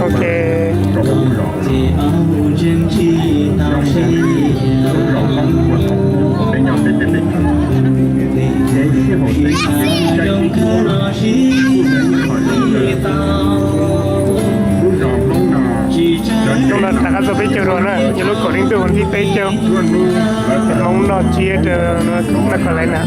Ok. Hnub no rov qab txog peb caug dua na, yog lub kaum hli ntuj hnub tim peb caug, Hmoob noj tsiab rau no kom laiv na.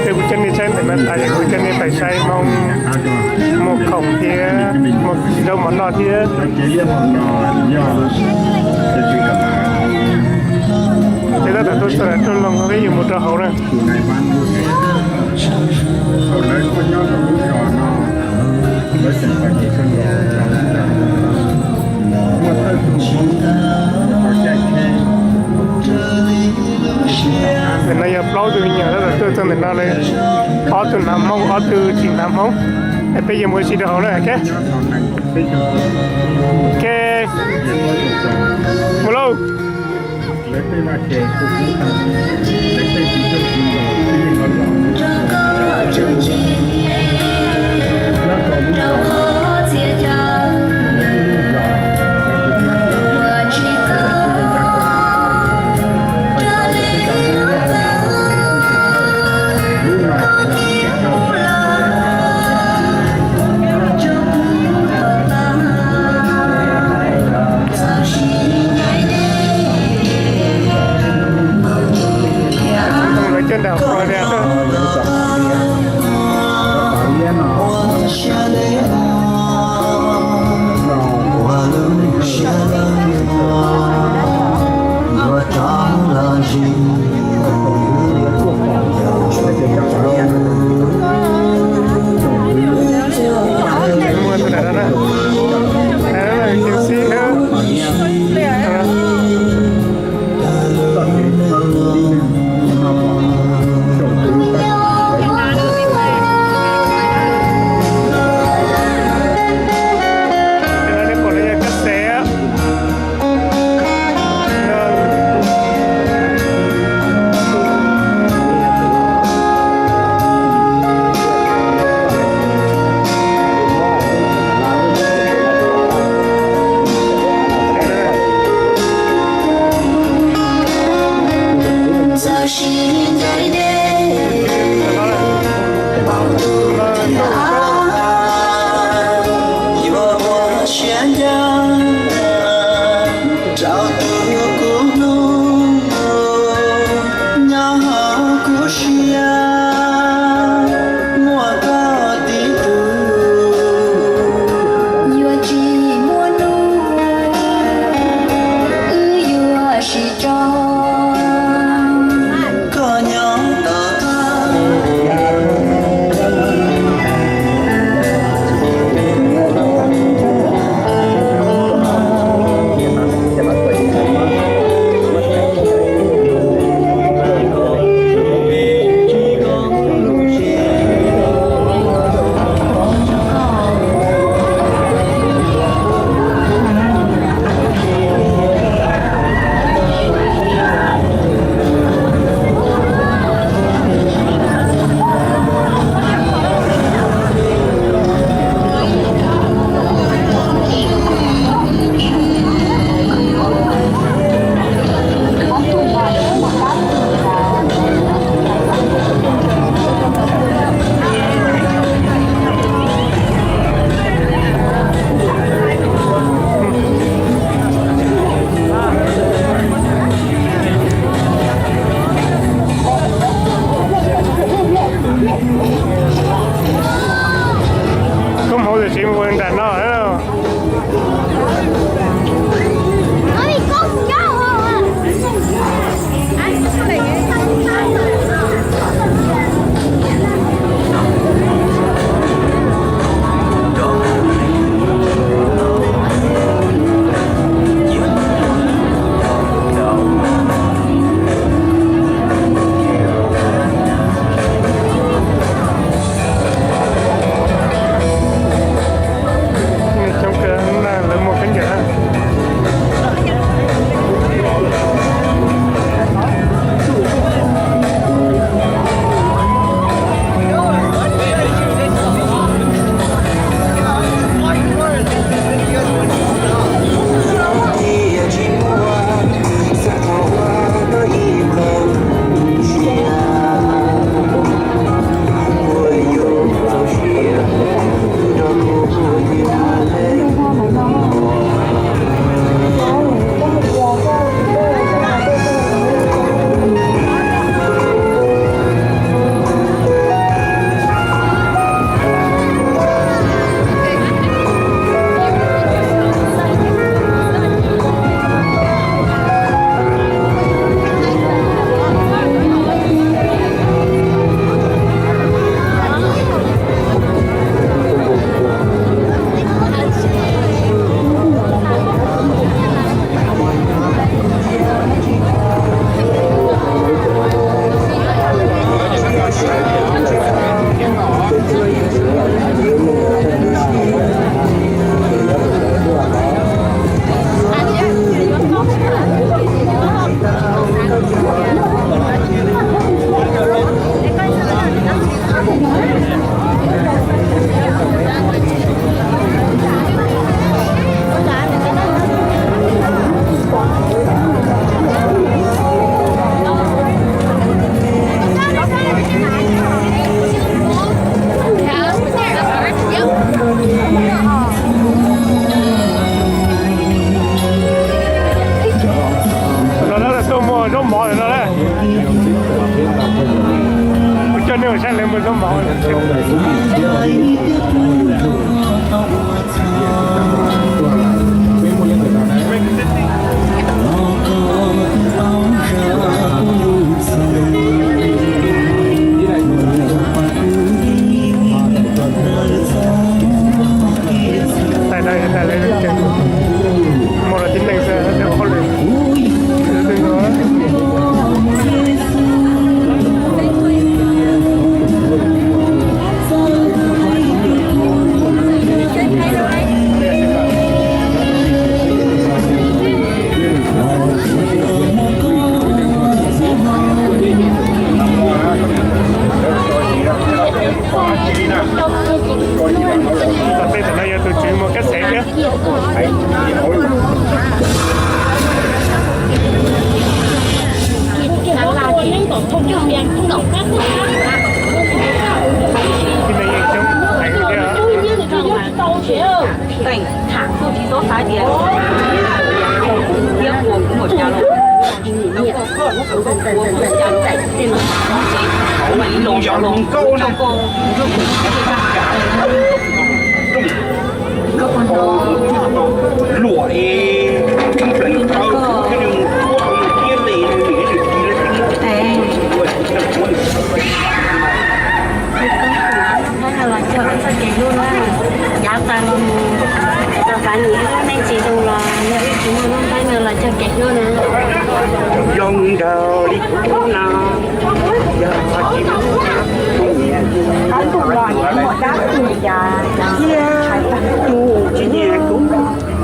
Ces kuv coj nej saib ntawm no tas, ces kuv coj nej pais saib Hmoob muag khoom thiab muag zaub mov noj thiab. Ces tab tom tuaj txog nram rooj loog, peb yuav mus rau hauv na. Ntawm no yog plaub tug me nyuam tab tom tuaj txog ntawm no lawm, ob tug hnav Hmoob, ob tug tsis hnav Hmoob. Es peb yuav mus ua si rau hauv na, ok. Ok, mus lauj. Lawv coj nram qhov tias muaj tus nram no na. Tus xib hwb. Rau tus kuv hlub nyob hauv kuv siab, muaj koj tib tug, yuav tsis muaj hnub wb yuav sib tso. Koj Zaub mov no, coj nej mus saib lawv muag zaub mov. Tais no yog tais lawv muaj los tib neeg xwb, hauj lwm. Tom tej tom no yog tus tswv muag kab xev thiab. Ib me yeej coob heev thiab. Los cog txoj kev hlub na, yav tas los mus, tos xav nws ib lub neej tsis zoo los yog wb tsis muaj lub npe no los cog kev hlub na. Zoo nraug li kuv no, yog tsis muaj kuv nyiam, tsis nyiam kuv, ces yog lawm.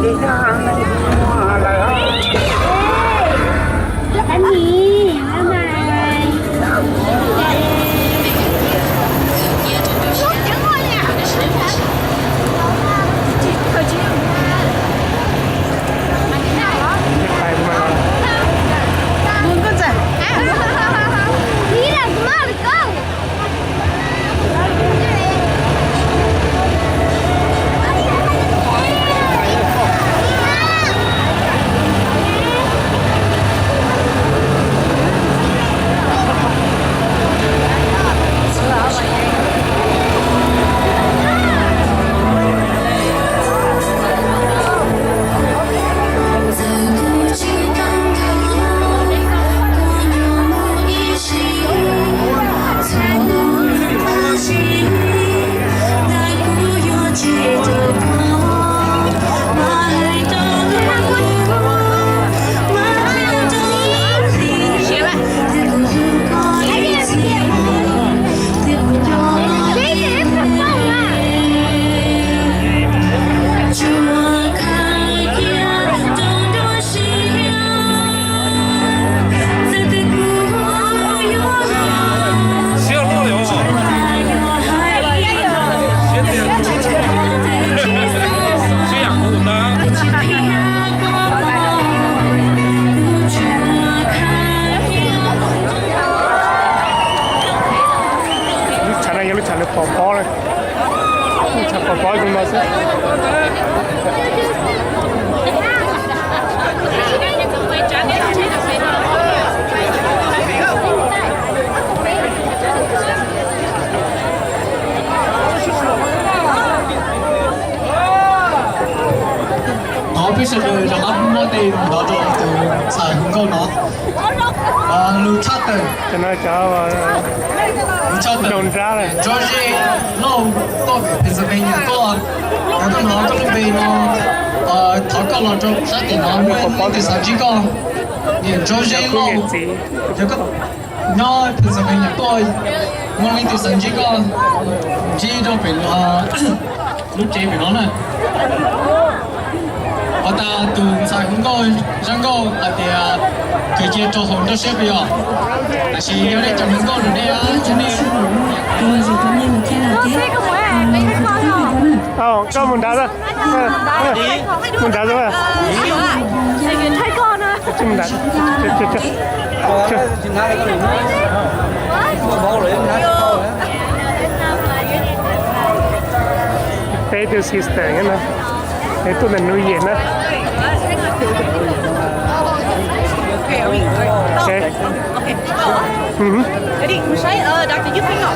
Lub tshav no yog lub tshav lawv pov pob na. Lub tshav pov pob zoo no xwb. Thov peb sawv daws rov qab muab tes nrov rau tus ntxhais hu nkauj no. Lus tshaj tawm, lus tshaj tawm, George Lauj, tuaj pem Pennsylvania tuaj, yog tuaj hnov koj lub npe no, thov koj los rau sab tim no muaj leej twg xav ntsib koj. Niam George Lauj, yog koj nyob Pennsylvania tuaj, muaj leej twg xav ntsib koj, ntsib rau pem lub tsev pem no na. Has tas tus ntxhais hu nkauj Zaj Nkauj hais tias khwv cia rau hauv nroj siab puas yog? Tab sis yog nej cov hluas nkauj no nej, nej, koj mus nrad, mus nrad, peb tus sister no, es tuaj ntawm Nub Yem na. Ok. Ua li, mus saib, Doctor Yub Pheej no.